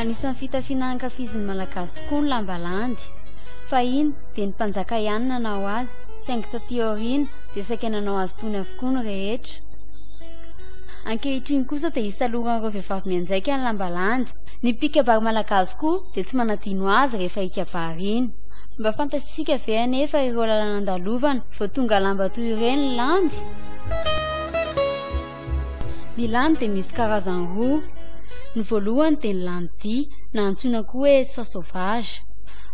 Anisan'ny fitafiana ankafizin'ny Malagasy tokoa ny lamba landy. Fahiny dia ny mpanjaka ihany nanao azy, saingy taty aoriana dia saika nanao azy itony avokoa ny rehetra. Ankehitriny kosa dia isaloran'ireo vehivavy mianjaika ny lamba landy. Ny mpikabary malagasy koa dia tsy manadino azy rehefa hikabary iny. Mba fantatsika ve anefa ireo lalana andalovana vao tonga lamba toy ireny ny landy? Ny landy dia misy karazany roa. Ny voalohany dia ny landy dia, na antsoina koa hoe soie sauvage.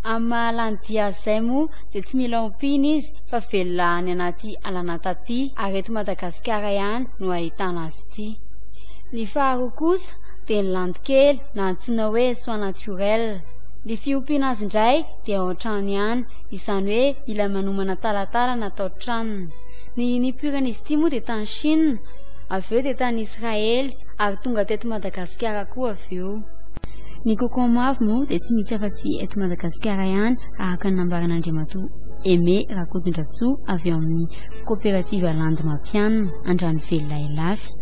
Amin'ny maha landy dia azy izay moa dia tsy mila ompiana izy fa velona any anaty alan'Antapia ary eto Madagasikara ihany no ahitana azy ity. Ny faharoa kosa dia ny landy kely na antsoina hoe soie naturelle. Ny fiompiana azy indray dia ao an-trano ihany, izany hoe mila manomana talatalana atao tranony. Ny nipoiran'izy ity moa dia tany Chine, avy eo dia tany Israely ary tonga teto Madagasikara koa avy eo. Ny cocon mavo moa dia tsy misy afa-tsy eto Madagasikara ihany araka ny nambaran'Andriamatoa Aimé Rakotondrasoa avy ao amin'ny Koperativa Landy Mampianina, Andranovelona Ilafy.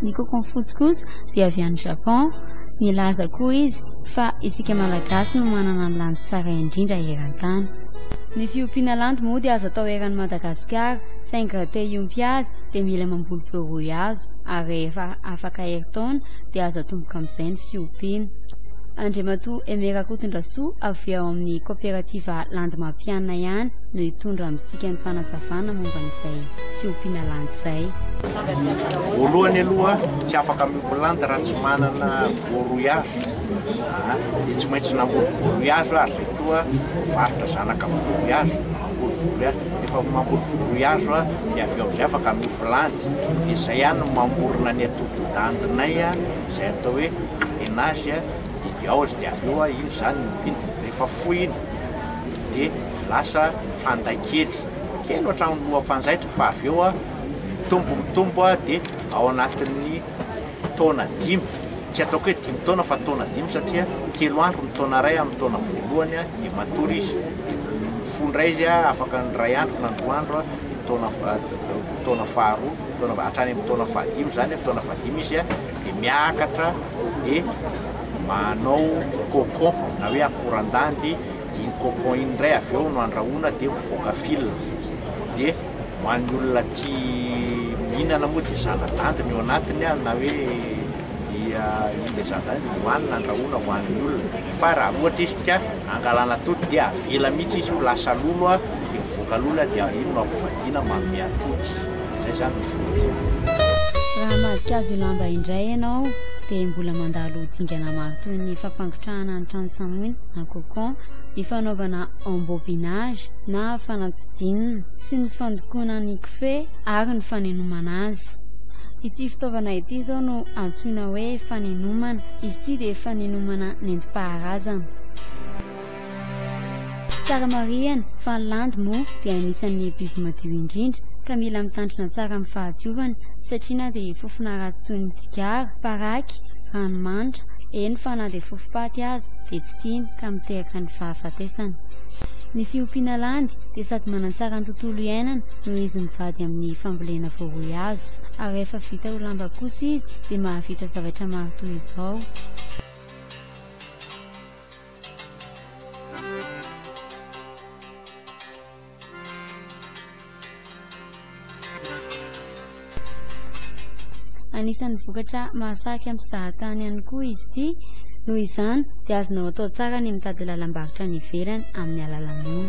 Ny cocon fotsy kosa dia avy any Japon. Nilaza koa izy fa isika Malagasy no manana ny landy tsara indrindra eran-tany. Ny fiompiana landy moa dia azo atao eran'i Madagasikara, saingy raha te hiompy azy dia mila mamboly voaroy hazo ary rehefa afaka herintaona dia azo atomboka amin'izay ny fiompiana. Andriamatoa Aimé Rakotondrasoa avy ao amin'ny Koperativa Landy Mampianina ihany no hitondra amintsika ny fanazavana momba an'izay fiompiana landy izay. Voalohany aloha tsy afaka miompy landy raha tsy manana voaroy hazo dia tsy maintsy namboly voaroy hazo ary zay koa mivarotra zanaka voaroy hazo, mamboly voaroy hazo, rehefa mamboly voaroy hazo dia avy eo amin'izay afaka miompy landy dia izay ihany no mamorona ny atodidandinay izay atao hoe gainage dia ao izy dia avy eo iny izany no ompiana, rehefa fohy iny dia lasa fanday kely, kely ohatran'ny loham-panjaitra fa avy eo mitombo mitombo dia ao anatin'ny taona dimy, tsy ataoko hoe dimy taona fa taona dimy satria telo andro ny taona iray amin'ny taona voalohany dia matory izy, dia mifoha indray izy afaka ny iray andro na ny roa andro dia taona taona faharoa, taona hatrany amin'ny taona fahadimy izany, taona fahadimy izy dia miakatra dia manao cocon na hoe akoran-dandy, dia iny cocon iny indray avy eo no andrahoina dia mivoaka fil, dia ho an'ny olona tia mihinana moa dia zana-dandy ny ao anatiny na hoe ilay zana-dandy hohanina andrahoina ho an'ny olona, fa raha ohatra izy ka angalana atody dia avela mihitsy izy ho lasa lolo dia mivoaka lolo dia iny no ampivadiana manome atody. Zay zany ny fiompiana. Raha hamadika azy ho lamba indray ianao dia mbola mandalo dingana maro toy ny fampangotrahana ny trano samoina na cocon, ny fanaovana embobinage na fanatodinina sy ny fandokoana ny kofehy ary ny fanenomana azy. Ity fitaovana ity izao no antsoina hoe fanenomana. Izy ity dia fanenomana nentim-paharazana. Tsara marihana fa ny landy moa dia anisan'ny biby madio indrindra ka mila mitandrina tsara amin'ny fahadiovana satria na dia fofona ratsy toy ny sigara, paraky, ranomanitra, eny fa na dia fofom-paty aza dia tsy tiany ka miteraka ny fahafatesana. Ny fiompiana landy dia sady manatsara ny tontolo iainana noho izy mivady amin'ny fambolena voaroy hazo ary rehefa vita ho lamba kosa izy dia mahavita zavatra maro toy izao. Anisan'ny vokatra mahasarika mpizahatany ihany koa izy ity. Noho izany dia azonao atao tsara ny mitady lalam-barotra any ivelany amin'ny alalan'io.